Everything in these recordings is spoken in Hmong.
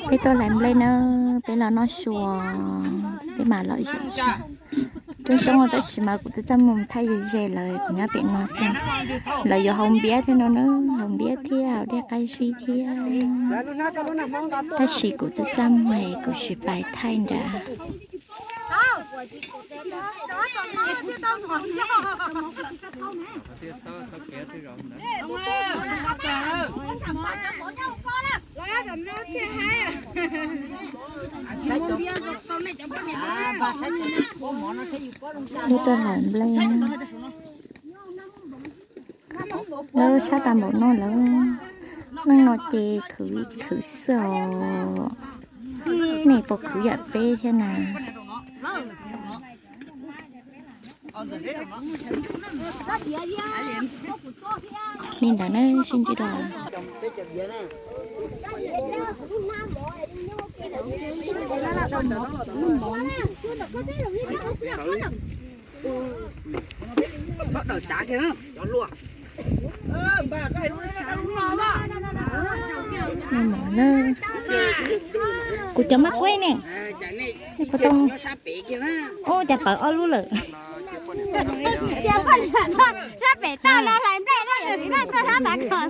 Peb tuaj hlais nplej na, peb los noj su, peb mam los zaum tsev. Coob coob tab sis mas kuv twb txaj muag thaij ze ze lawm, kuv nyob pem no xwb. Lawv yuav haus npiab thiab no na, haus npiab thiab haus dej qab zib thiab. Tab sis kuv twb txaj muag, kuv tsis pais thaij nrad. Peb tuaj hlais nplej na. Lawv sab tas npaum no lawm, neej no ces khwv khwv xwb os. Nej puas khwv yam peb thiab na? Li ntawd na, sib ntsib dua. Kuv cov maj kueb ne, ub, cas pawv ob lub lawm. Sab pem toj no hlais nplej na, yog tsis noj toj sab tav kom.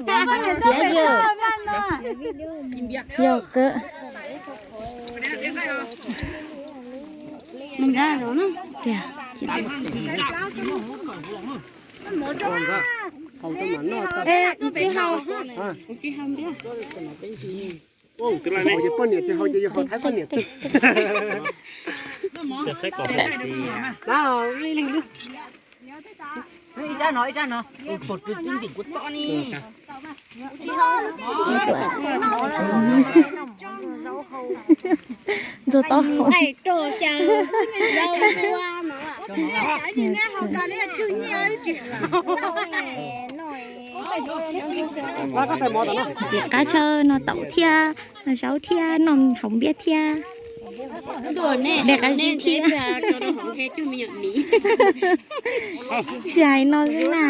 Yog kawg. Ib rab no, ib rab no, pom tw tib ntim kuv txob ni. Ntxuag tau. Txiv qab tshawb no taum thiab, no zaub thiab, no haus npiab thiab. Dej qab zib thiab. Tsis hais no xwb na.